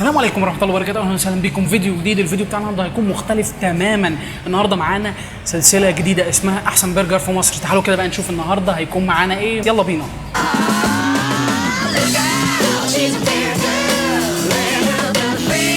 السلام عليكم ورحمة الله وبركاته، اهلا وسهلا بكم فيديو جديد. الفيديو بتاعنا النهارده هيكون مختلف تماما. النهارده معانا سلسلة جديدة اسمها احسن برجر في مصر. تعالوا كده بقى نشوف النهارده هيكون معانا ايه، يلا بينا. She's a fair girl, land of the free.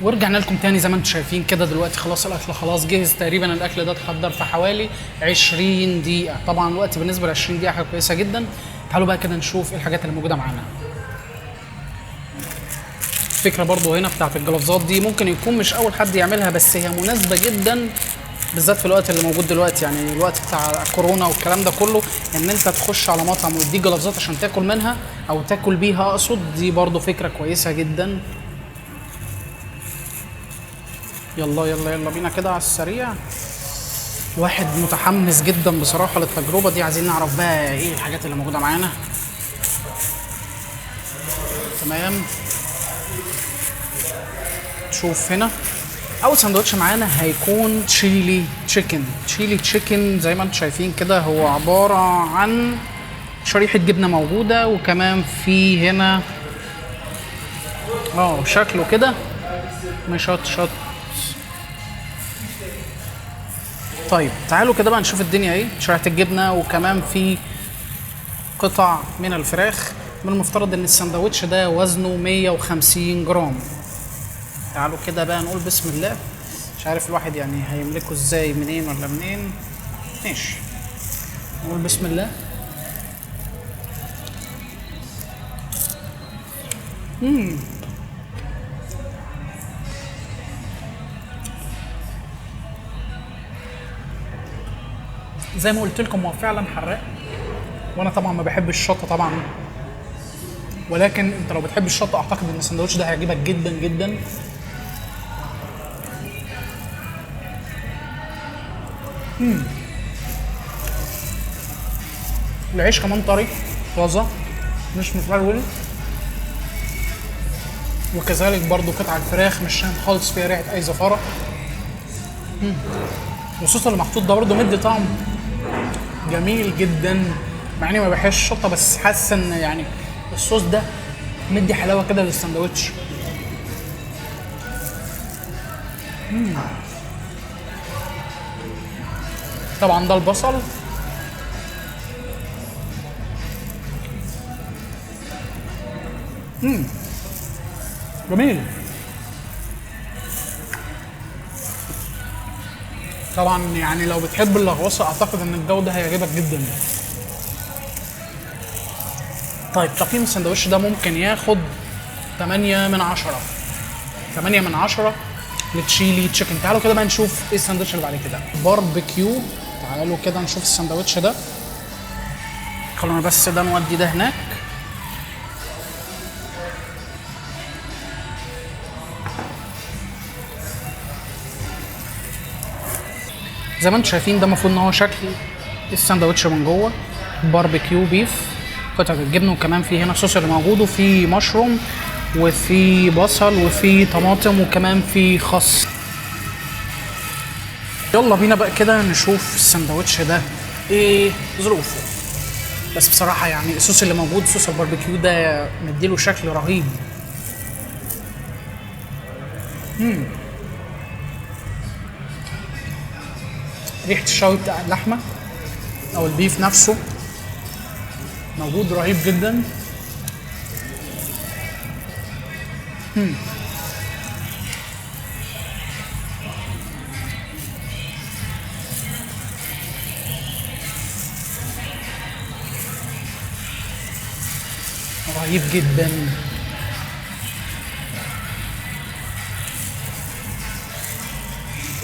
ورجعنا لكم تاني زي ما انتم شايفين كده. دلوقتي خلاص الاكل خلاص جهز تقريبا. الاكل ده اتحضر في حوالي 20 دقيقة. طبعا الوقت بالنسبة ل 20 دقيقة حاجة كويسة جدا. تعالوا بقى كده نشوف ايه الحاجات اللي موجودة معانا. الفكرة برضو هنا بتاعت الجلافزات دي ممكن يكون مش اول حد يعملها، بس هي مناسبة جدا بالذات في الوقت اللي موجود دلوقتي، يعني الوقت بتاع كورونا والكلام ده كله، ان انت تخش على مطعم ويديك جلافزات عشان تاكل منها او تاكل بيها اقصد، دي برضو فكرة كويسة جدا. يلا يلا يلا بينا كده على السريع. الواحد متحمس جدا بصراحة للتجربة دي، عايزين نعرف بقى ايه الحاجات اللي موجودة معانا. تمام، شوف هنا اول ساندوتش معانا هيكون chili chicken. chili chicken زي ما انتم شايفين كده هو عبارة عن شريحة جبنة موجودة، وكمان في هنا شكله كده مشطشط. طيب تعالوا كده بقى نشوف الدنيا ايه. شريحة الجبنة وكمان في قطع من الفراخ. من المفترض ان الساندوتش ده وزنه 150 جرام. تعالوا كده بقى نقول بسم الله. مش عارف الواحد يعني هيملكه ازاي، منين ولا منين. ماشي نقول بسم الله. زي ما قلت لكم هو فعلا حراق، وانا طبعا ما بحبش الشطه طبعا، ولكن انت لو بتحب الشطه اعتقد ان السندوتش ده هيعجبك جدا جدا. العيش كمان طري طازة مش مفرول، وكذلك برضو قطع الفراخ مش شام خالص فيها ريحه اي زفاره. والصوص اللي محطوط ده برضو مدي طعم جميل جدا، مع اني ما بحبش الشطه بس حاسس ان يعني الصوص ده مدي حلاوة كده للسندوتش. طبعا ده البصل. جميل. طبعا يعني لو بتحب اللغوصه اعتقد ان الجو ده هيعجبك جدا. طيب تقييم السندوتش ده ممكن ياخد 8 من 10. 8 من 10 لل chili chicken. تعالوا كده بقى نشوف ايه السندوتش اللي بعد كده، باربيكيو. تعالوا كده نشوف السندوتش ده. خلونا بس ده نودي ده هناك. زي ما انتم شايفين ده المفروض ان هو شكل الساندوتش من جوه، barbecue beef، قطعة الجبن، وكمان في هنا الصوص اللي موجود، وفي مشروم وفي بصل وفي طماطم وكمان في خس. يلا بينا بقى كده نشوف الساندوتش ده ايه ظروفه. بس بصراحة يعني الصوص اللي موجود، صوص الباربيكيو ده مديله شكل رهيب. ريحة الشوي بتاع اللحمة أو البيف نفسه موجود، رهيب جدا. رهيب جدا.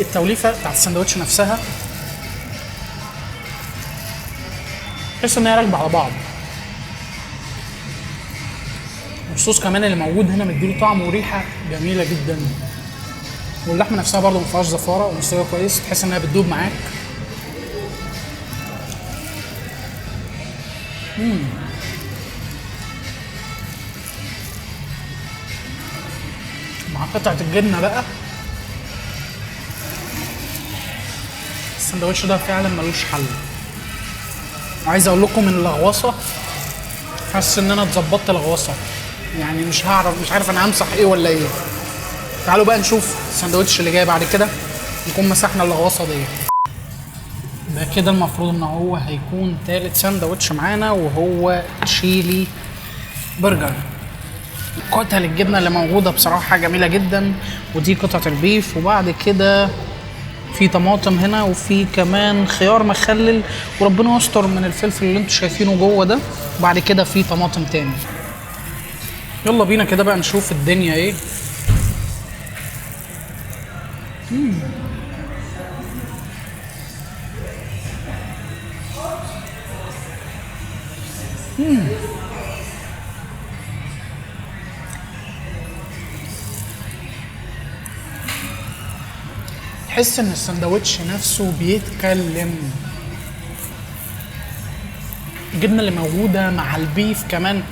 التوليفة بتاعت السندوتش نفسها تحس ان هي راكبه على بعض. والصوص كمان اللي موجود هنا مديله طعم وريحه جميلة جدا. واللحمة نفسها برضه ما فيهاش زفاره ومستويه كويس، تحس انها بتدوب معاك. مع قطعه الجبنة بقى، السندوتش ده فعلا ملوش حل. عايز اقول لكم ان اللغوصه، حاسس ان انا اتظبطت لغوصه، يعني مش عارف انا همسح ايه ولا ايه. تعالوا بقى نشوف السندوتش اللي جاي بعد كده، نكون مسحنا اللغوصه دي. ده كده المفروض ان هو هيكون تالت سندوتش معانا، وهو chili burger. كتل الجبنة اللي موجودة بصراحة جميلة جدا، ودي قطعه ال beef، وبعد كده في طماطم هنا، وفي كمان خيار مخلل، وربنا يستر من الفلفل اللي انتوا شايفينه جوه ده. وبعد كده في طماطم تاني. يلا بينا كده بقى نشوف الدنيا ايه. تحس ان السندوتش نفسه بيتكلم. الجبنة اللي موجودة مع ال beef كمان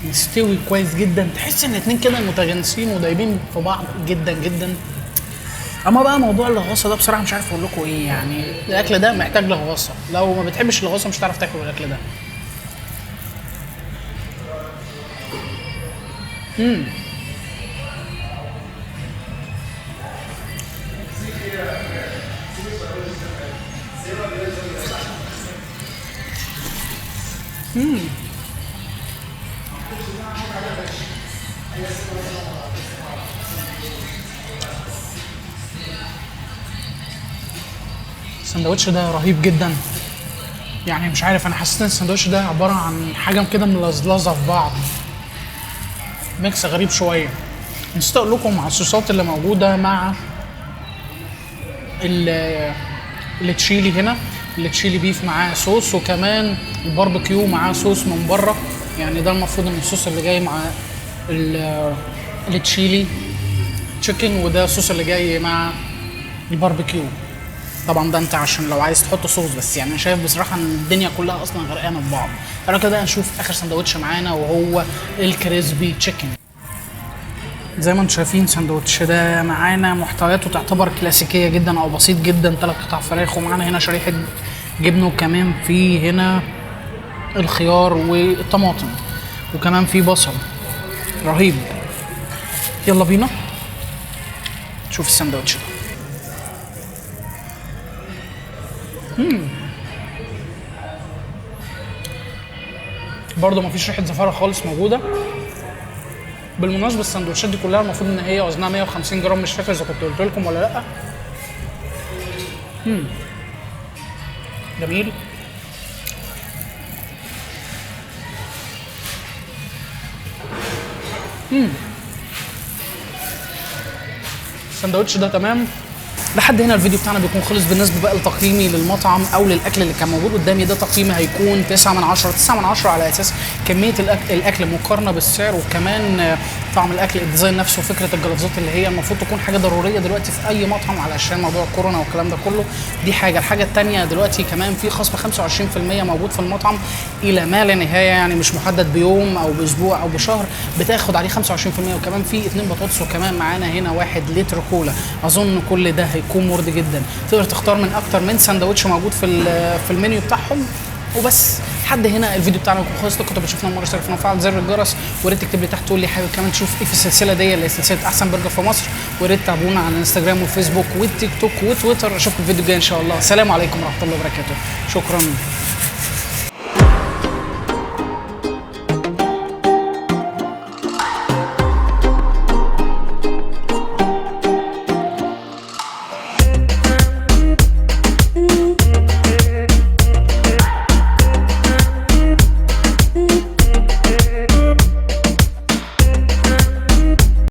مستوي كويس جدا، تحس ان الاتنين كده متجانسين ودايبين في بعض جدا جدا. اما بقى موضوع اللغوصه ده بصراحة مش عارف اقول لكم ايه، يعني الاكل ده محتاج لغوصه، لو ما بتحبش اللغوصه مش هتعرف تاكل الاكل ده. السندوتش ده رهيب جدا، يعني مش عارف، انا حسيت ان السندوتش ده عبارة عن حاجة كده ملزلزه في بعض، mix غريب شوية. نسيت اقول لكم على الصوصات اللي موجودة مع التشيلي هنا. ال chili beef معاه صوص، وكمان الباربيكيو معاه صوص من بره، يعني ده المفروض ان الصوص اللي جاي مع ال chili chicken، وده الصوص اللي جاي مع الباربيكيو. طبعا ده انت عشان لو عايز تحط صوص بس، يعني انا شايف بصراحة ان الدنيا كلها اصلا غرقانة في بعض. تعالوا كده نشوف اخر سندوتش معانا، وهو ال crispy chicken. زي ما انتم شايفين السندوتش ده معانا محتوياته تعتبر كلاسيكية جدا او بسيط جدا، 3 قطع فراخ، ومعانا هنا شريحة جبنه، وكمان في هنا الخيار والطماطم، وكمان في بصل. رهيب. يلا بينا نشوف السندوتش ده. برضه مفيش ريحه زفاره خالص موجودة. بالمناسبة السندوتشات دي كلها المفروض ان هي وزنها 150 جرام، مش فاكر اذا كنت قلت لكم ولا لا. جميل. السندوتش ده تمام. لحد هنا الفيديو بتاعنا بيكون خلص. بالنسبة بقى لتقييمي للمطعم او للاكل اللي كان موجود قدامي ده، تقييمي هيكون 9 من 10. 9 من 10 على اساس كمية الاكل مقارنة بالسعر، وكمان طعم الاكل، ال design نفسه، وفكره الجلافزات اللي هي المفروض تكون حاجة ضرورية دلوقتي في اي مطعم علشان موضوع كورونا والكلام ده كله. دي حاجة. الحاجة الثانية دلوقتي كمان في خصم 25% موجود في المطعم الى ما لا نهاية، يعني مش محدد بيوم او باسبوع او بشهر، بتاخد عليه 25%. وكمان في 2 بطاطس، وكمان معانا هنا 1 لتر كولا. اظن كل ده هيكون مرضي جدا. تقدر تختار من اكتر من سندوتش موجود في المنيو بتاعهم. وبس لحد هنا الفيديو بتاعنا يكون خلص. لو كنتوا بتشوفنا المرة اشترك في القناة وفعل زر الجرس، ويا ريت تكتب لي تحت تقول لي حابب كمان تشوف ايه في السلسلة دي اللي هي سلسلة احسن برجر في مصر. ويا ريت تتابعونا على الانستجرام والفيسبوك والتيك توك وتويتر. اشوفكم في الفيديو الجاي ان شاء الله. السلام عليكم ورحمة الله وبركاته. شكرا.